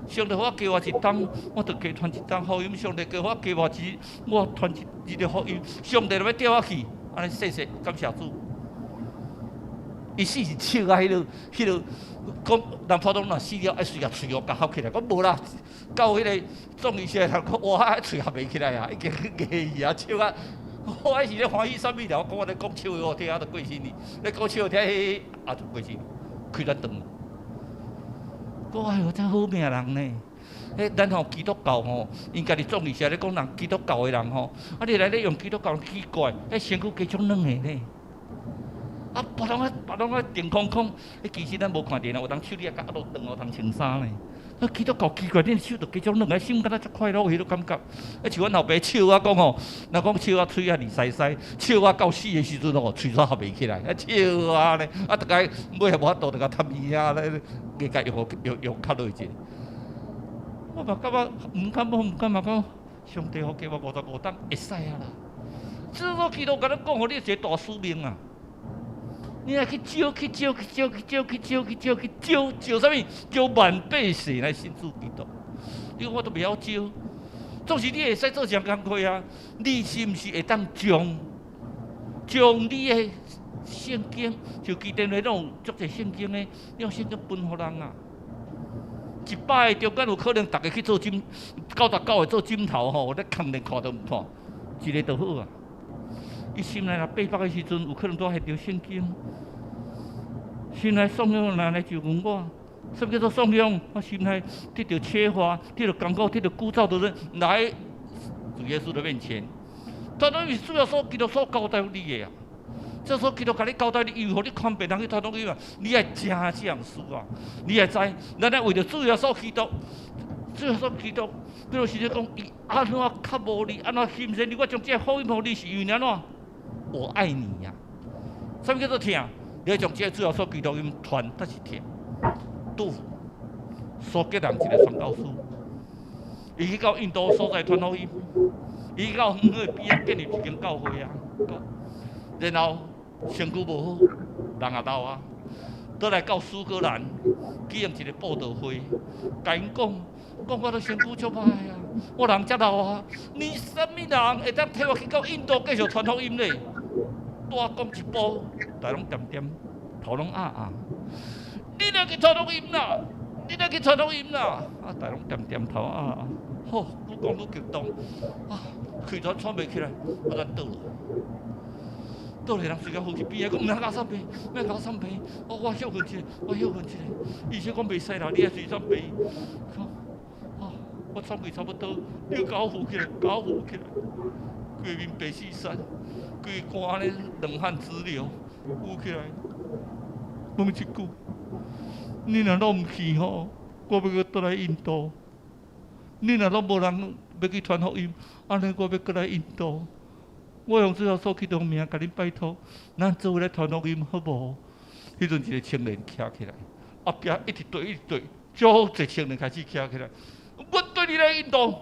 上帝予我加我一冬，我就加傳一冬福音；上帝加我加我一，我傳一個福音。上帝若欲調我去，按呢謝謝感謝主。伊死是笑啊，彼个彼个講人普通若死了愛隨共喙予共合起來，講無啦，到彼个葬儀社人講哇，喙合袂起來啊，已經硬去啊，笑啊！我彼時咧歡喜啥物了？我講我咧講笑話聽，啊，就過身去；咧講笑話聽，彼啊就過身，開咱斷。講哎喲，真好命人呢！彼咱吼基督教吼，𪜶家己葬儀社咧講人基督教的人吼，啊你來咧用基督教奇怪，彼身軀加足軟的呢。啊，別攏啊，別攏啊，定空空。彼其實咱無看見啊，有當手你也共壓落長哦，通穿衫呢。啊，基督教奇怪，恁手就加足軟，啊，心敢若足快樂，彼種感覺。啊，像阮老爸笑我講吼，若講笑啊，喙啊二塞塞，笑啊到死的時陣吼，喙煞合袂起來，啊笑啊咧，啊，逐家尾也無法度，就共吞耳啊咧，加共用用用較落者。我嘛感覺毋敢，我毋敢嘛講，上帝予加我55冬會使啊啦。這個基督共咱講，予你一個大使命啊！你愛去招去招去招去招去招去招去招招啥物？招萬百姓來信主基督。你講我都袂曉招，總是你會使做一項工課啊！你是毋是會當將將你的聖經，就基甸的攏有足濟聖經的，你用聖經分予人啊？100個中間有可能逐个去做枕，99個做枕頭吼，咧空咧看都毋看，一个就好啊。伊心內若八百的時陣，有可能拄仔彼著聖經。心內頌揚人來就問我，啥物叫做頌揚？我心內得著缺乏、得著艱苦、得著鼓噪的人來主耶穌的面前。他都是主耶穌基督所交代你的啊。這所基督共你交代你，伊有予你權柄通去傳福音嘛？你愛知這項事啊！你愛知，咱愛為著主耶穌基督，主耶穌基督，比如是咧講，伊按怎渴慕你，按怎欣賞你，我將這个福音予你，是因為按怎？我愛你呀！啥物叫做疼？你愛將這個主耶穌基督音傳，才是疼。杜甫，蘇格蘭一個宣教師，伊去到印度所在傳福音，伊去到遠遠的邊仔建立一間教會啊，然後身軀無好，人也老啊，倒來到蘇格蘭舉行一個佈道會，共𪜶講，講我都身軀足歹啊，我人遮老啊，你啥物人會當替我去到印度繼續傳福音咧？拄仔講一步，大家攏恬恬，頭攏壓壓。你來去傳福音啦！你來去傳福音啦！啊，大家攏恬恬頭壓壓。好，愈講愈激動，啊，氣喘喘袂起來，啊，咱倒落。倒落人隨共扶去邊仔，講毋通共我送病，莫共我送病。我我歇睏一下，我歇睏一下。醫生講袂使啦，你愛隨送病。講，啊，我喘氣差不多，你共我扶起來，共我扶起來。規面白死瘦，規汗咧冷汗直流，扶起來。問一句，你若攏毋去吼，我欲閣倒來印度。你若攏無人欲去傳福音，按呢我欲閣來印度。我用主耶穌基督名共恁拜託，咱做伙來傳福音好無？彼陣一個青年徛起來，後壁一直對一直對，足濟青年開始徛起來。阮綴你來印度，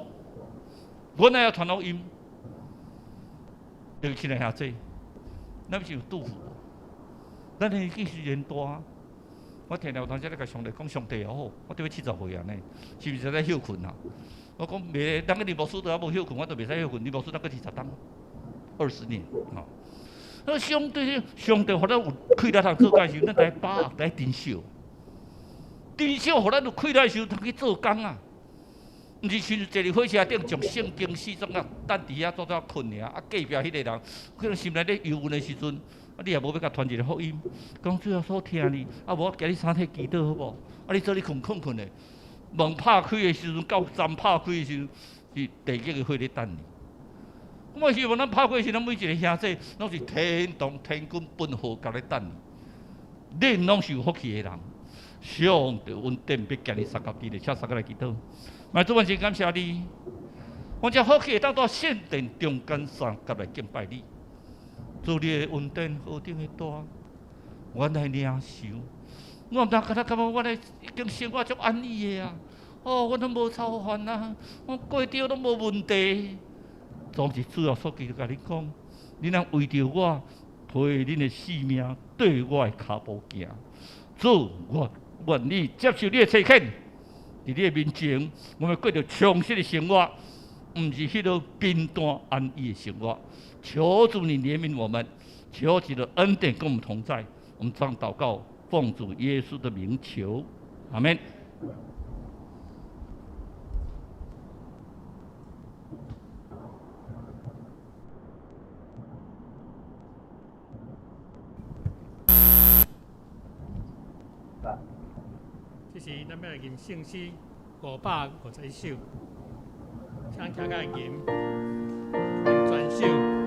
阮愛來傳福音。就是親愛兄弟，咱是有祝福。咱年紀雖然大，我聽了有當時咧共上帝講，上帝哦，我著欲70歲啊呢，是毋是會使歇睏啊？我講袂，人個林牧師都猶無歇睏，我都袂使歇睏。林牧師才閣20冬，20年，吼。那上帝，上帝予咱有氣力通做工時，咱來把握來珍惜。珍惜予咱有氣力時，通去做工啊！毋是像坐佇火車頂，將聖經四種啊，等佇遐做做睏爾，啊隔壁彼个人可能心內咧憂鬱的時陣，啊你也無欲共傳一个福音，講主耶穌疼你，啊無我今日三體祈禱好無？啊你做你睏睏睏的，門拍開的時陣，到站拍開的時陣，是地獄的火咧等你。我希望咱拍開時，咱每一个兄弟攏是天堂天軍奔號共咧等你。恁攏是有福氣的人，上帝恩典欲行你相佮佇咧，請相佮來祈禱。嘛主，阮真感謝你，阮這福氣會當佇聖殿中間相佮來敬拜你。主你的恩典何等的大，阮來領受。我毋知敢若感覺阮的已經生活足安逸的啊！哦，阮攏無操煩啊，我過著攏無問題。總是主耶穌基督共你講，你若為著我，陪恁的性命，綴我的跤步行。主，我願意接受你的差遣，佇你的面前，我欲過著充實的生活，毋是彼個平淡安逸的生活。求主你憐憫我們，求主的恩典跟我們同在。我們這樣禱告，奉主耶穌的名求，阿門。這時咱欲來吟聖詩551首，請徛起來吟，吟全首。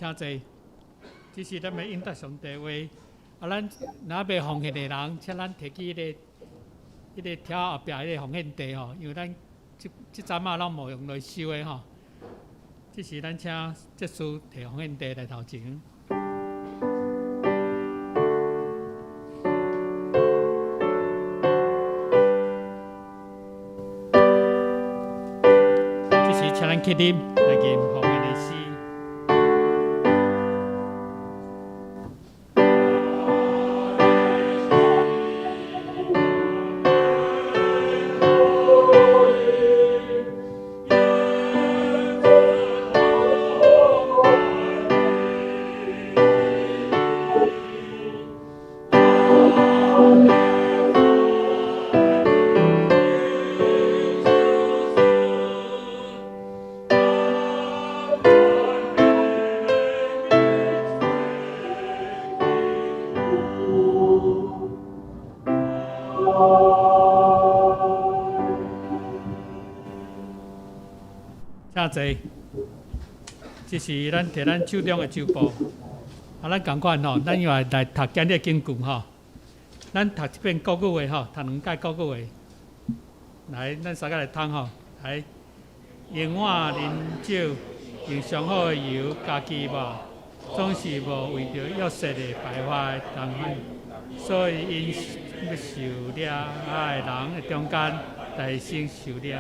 請坐。這是咱欲應答上帝話。啊，咱若欲奉獻的人，請咱提起彼個條後壁彼个奉獻袋吼，因為咱這這陣仔攏無用來收的吼。這時咱請執事提奉獻袋來頭前。這時請咱起立來吟奉獻的詩。濟，這是咱提咱手中的周報。啊，咱仝款吼，咱又來來讀今日經句吼。咱讀一遍國語話吼，讀兩擺國語話。來，咱三個來讀吼。來，永遠啉酒，用上好的油家己抹，總是無為著約瑟的敗壞同款，所以𪜶欲受掠的人的中間，大聲受掠。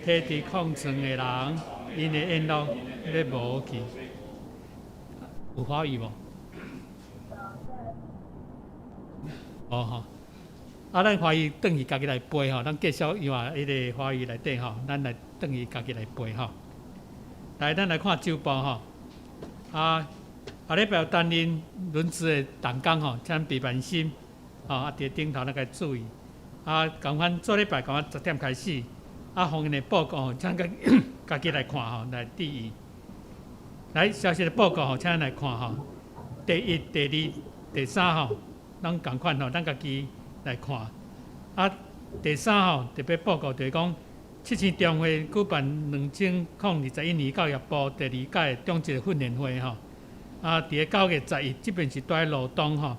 佇佇礦床的人，𪜶的宴樂欲無去。有華語無？無吼。啊，咱華語轉去家己來背吼，咱繼續伊話彼個華語內底吼，咱來轉去家己來背吼。來，咱來看周報吼。啊，後禮拜有擔任輪值的同工吼，請備萬心，吼啊，佇頂頭咱該注意。啊，仝款做禮拜仝款10點開始。啊，方言的報告吼，請家己來看吼，來注意。來，消息的報告吼，請咱來看吼。第一、第二、第三吼，攏仝款吼，咱家己來看。啊，第三吼，特別報告就是講，七星中會舉辦2021年教育部第二屆中職訓練會吼。啊，佇個9月11，這邊是佇羅東吼。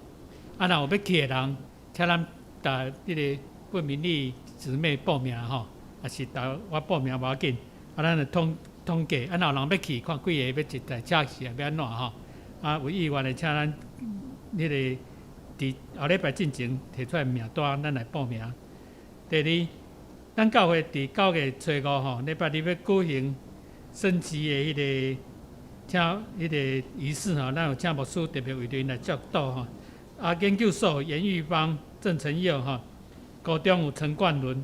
啊，若有欲去的人，請咱佇彼個貝明麗姊妹報名吼。也是佇我報名無要緊，啊，咱來統統計，啊，若有人欲去，看幾個欲一台車去，欲按怎吼？啊，有意願的，請咱彼個佇後禮拜進前提出來名單，咱來報名。第二，咱教會佇9月初五吼，禮拜日欲舉行升旗的彼個請彼個儀式吼，咱有請牧師特別為著𪜶來祝禱吼。啊，研究所嚴玉芳、鄭成佑吼，高中有陳冠倫。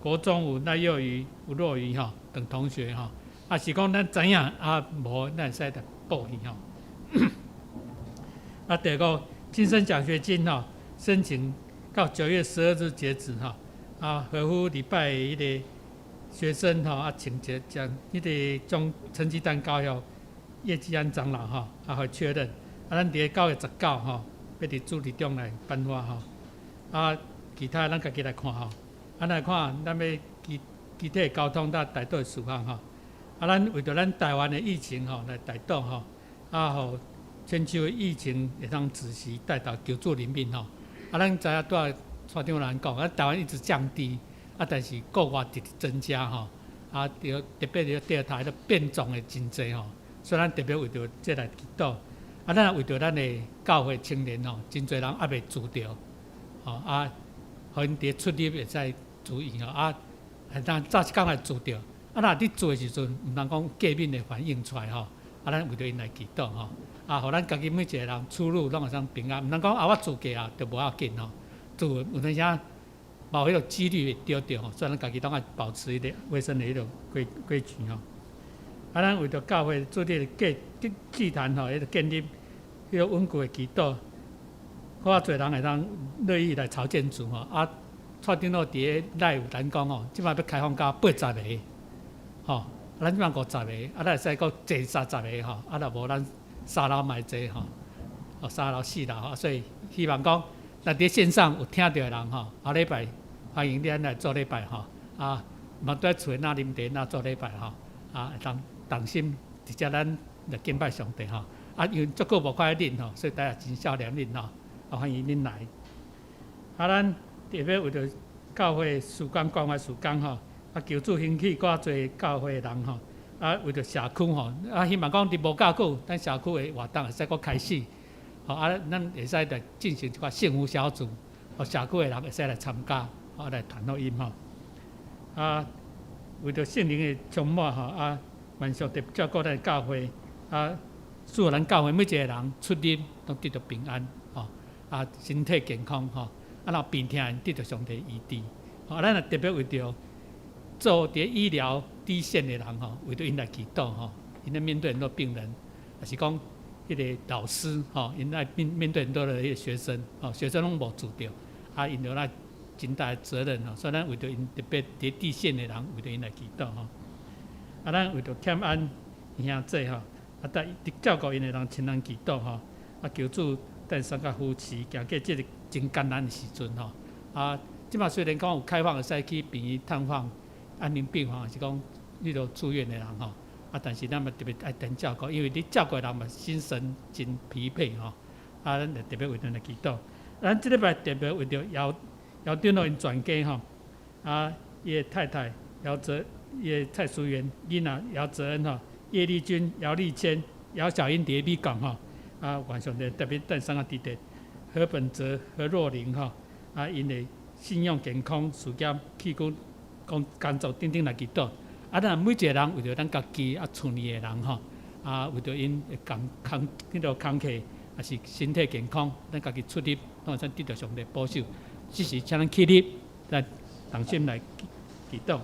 國中有賴幼瑜、吳若瑜吼等同學吼，啊是講咱知影啊無，咱會使來報去吼。啊，第二個新生獎學金吼，申請到9月12日截止吼。啊，合乎禮拜彼個學生吼，啊，請將彼個將成績單交予葉吉安長老吼，啊，予確認。啊，咱佇個9月19吼，欲佇主日中來頒發吼。啊，其他咱家己來看吼。啊，來看咱欲機機體交通佮代禱事項吼。啊，咱為著咱台灣的疫情吼來代禱吼，啊，予全球的疫情會當止息，代禱求主憐憫吼。啊，咱知影拄仔蔡長人講，啊，台灣一直降低，啊，但是國外直直增加吼。啊，著特別著第二台咧變種的真濟吼，所以咱特別為著這來祈禱。啊，咱也為著咱的教會青年吼，真濟人猶未住著，吼啊，予𪜶佇出入會使注意吼，啊，咱早一工來住著，啊，若佇住的時陣，毋通講過敏的反應出來吼，啊，咱為著𪜶來祈禱吼，啊，予咱家己每一個人出入攏會當平安，毋通講啊，我住過啊，就無要緊吼，住有當時嘛有彼個幾率會著著吼，所以咱家己攏愛保持彼個衛生的彼個規規矩吼。啊，咱為著教會主日的祭祭壇吼，彼個建立彼個穩固的祈禱，較濟人會當樂意來朝見主吼。啊，蔡長老佇咧內有咱講吼，這擺欲開放到80個，吼，咱這擺50個，啊，咱會使閣坐30個吼，啊，若無咱三樓嘛會坐吼，哦，三樓四樓吼，所以希望講，若佇線上有聽著的人吼，後禮拜歡迎恁來做禮拜吼，啊，嘛佇厝那啉茶那做禮拜吼，啊，會當同心直接咱來敬拜上帝吼，啊，因為足久無看見恁吼，所以大家真少年恁吼，啊，歡迎恁來。啊，咱特別為著教會事工關懷事工吼，啊，求主興起較濟教會的人吼，啊，為著社區吼，啊，希望講佇無夠久，咱社區的活動會使閣開始，吼，啊，咱會使來進行一寡幸福小組，予社區的人會使來參加，啊，來傳福音吼。啊，為著聖靈的充滿吼，啊，願上帝照顧咱教會，啊，祝咱教會每一個人出入攏得著平安，吼，啊，身體健康吼，啊，若病疼的得著上帝醫治，吼，咱也特別為著做佇醫療第一線的人吼，為著𪜶來祈禱吼，𪜶咧面對很多病人，抑是講彼個老師吼，𪜶愛面面對很多的彼個學生，吼，學生攏無住著，啊，𪜶著愛真大的責任吼，所以咱為著𪜶特別佇第一線的人，為著𪜶來祈禱吼。啊，咱為著欠安兄弟吼，啊，帶照顧𪜶的人親人祈禱吼，啊，求主誕生佮扶持，行過這個真艱難的時陣吼。啊，這擺雖然講有開放會使去病院探訪安寧病房，抑是講彼落住院的人吼，啊，但是咱嘛特別愛等照顧，因為你照顧人嘛，心神真疲憊吼。啊，咱就特別為𪜶來祈禱。咱這禮拜特別為著姚姚長老𪜶全家吼，啊，伊的太太姚澤，伊的蔡淑媛囡仔姚澤恩吼，葉麗君、姚麗谦、姚小英佇美國吼，啊，願上帝特別誕生啊，佇佇何本哲、何若琳吼，啊，𪜶的信仰健康、事業、器官、工工作等等來祈禱。啊，咱每一個人為著咱家己啊，厝裡的人吼，啊，為著𪜶的工工彼個工課，抑是身體健康，咱家己出入，攏會使得著上帝保守。這時請咱起立，來同心來祈禱。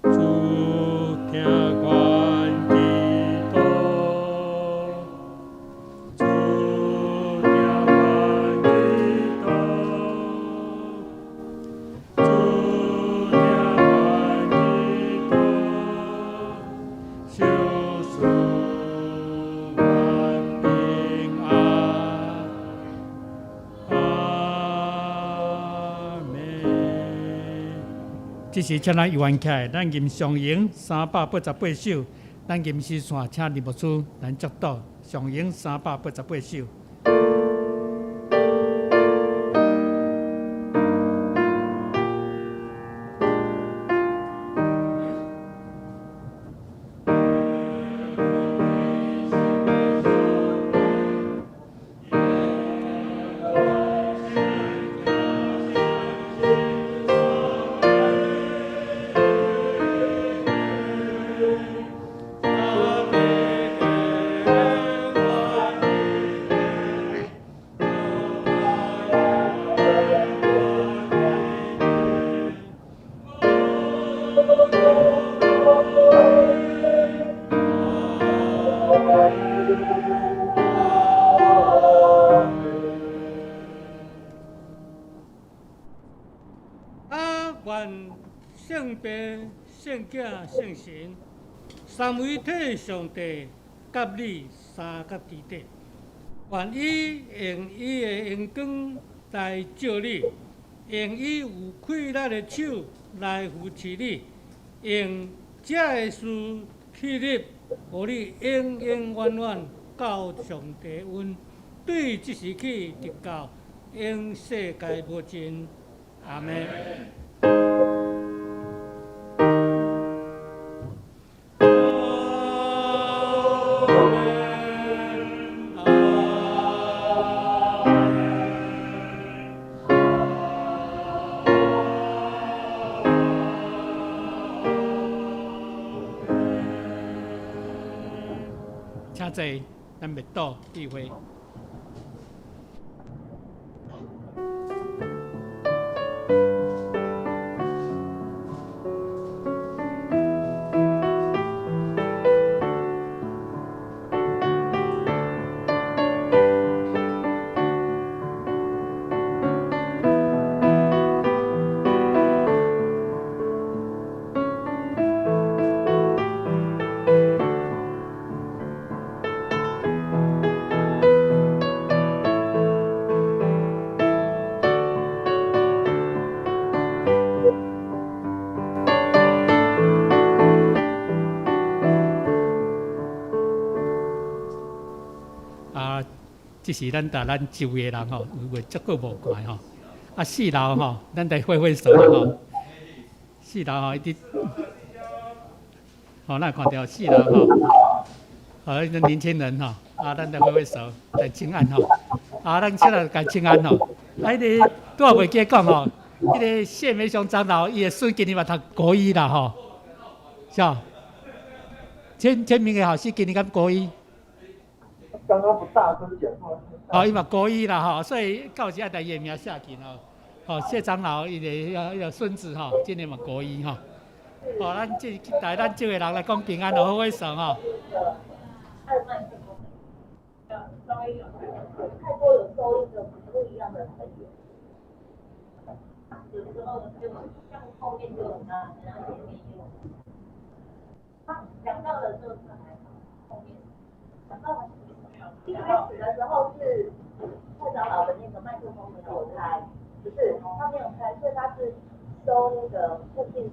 主聽阮祈禱，主聽阮祈禱，主聽阮祈禱，求賜阮平安。阿們。這時請咱猶原起來，咱吟上詠388首，咱吟詩線，請林牧師來祝禱。上詠388首。啊，願聖父、聖囝、聖神三位一體上帝佮你相佮佇底，願伊用伊的榮光來照你，用伊有氣力的手來扶持你，用這个事起立，予你永永遠遠到上帝恩，對這時起直到永世界無盡。阿們。請坐，咱默禱聚會。這是咱逐咱周圍的人吼，有袂足夠無看吼。啊，四樓吼，咱來揮揮手吼。四樓吼，伊佇，吼，咱看著四樓吼，好，那年輕人吼，啊，咱來揮揮手來請安吼。啊，咱現在共請安吼。啊，彼个拄仔袂記講吼，彼個謝美雄長老，伊的孫今年嘛讀國一啦吼，是吧？千千明的老師今年敢國一？剛剛不大聲講話。哦，伊嘛國一啦吼，所以到時愛共伊的名寫去吼。吼，謝長老伊个伊個孫子吼，今年嘛國一吼。哦，咱這帶咱這個人來講平安，好揮手吼。太多有收音的不一樣的成員，有時候就像後面就有他，然後前面也有。他講到的時候是還好，後面講到一開始的時候是蔡長老的那個麥克風沒有開，不是他沒有開，所以他是收那個附近。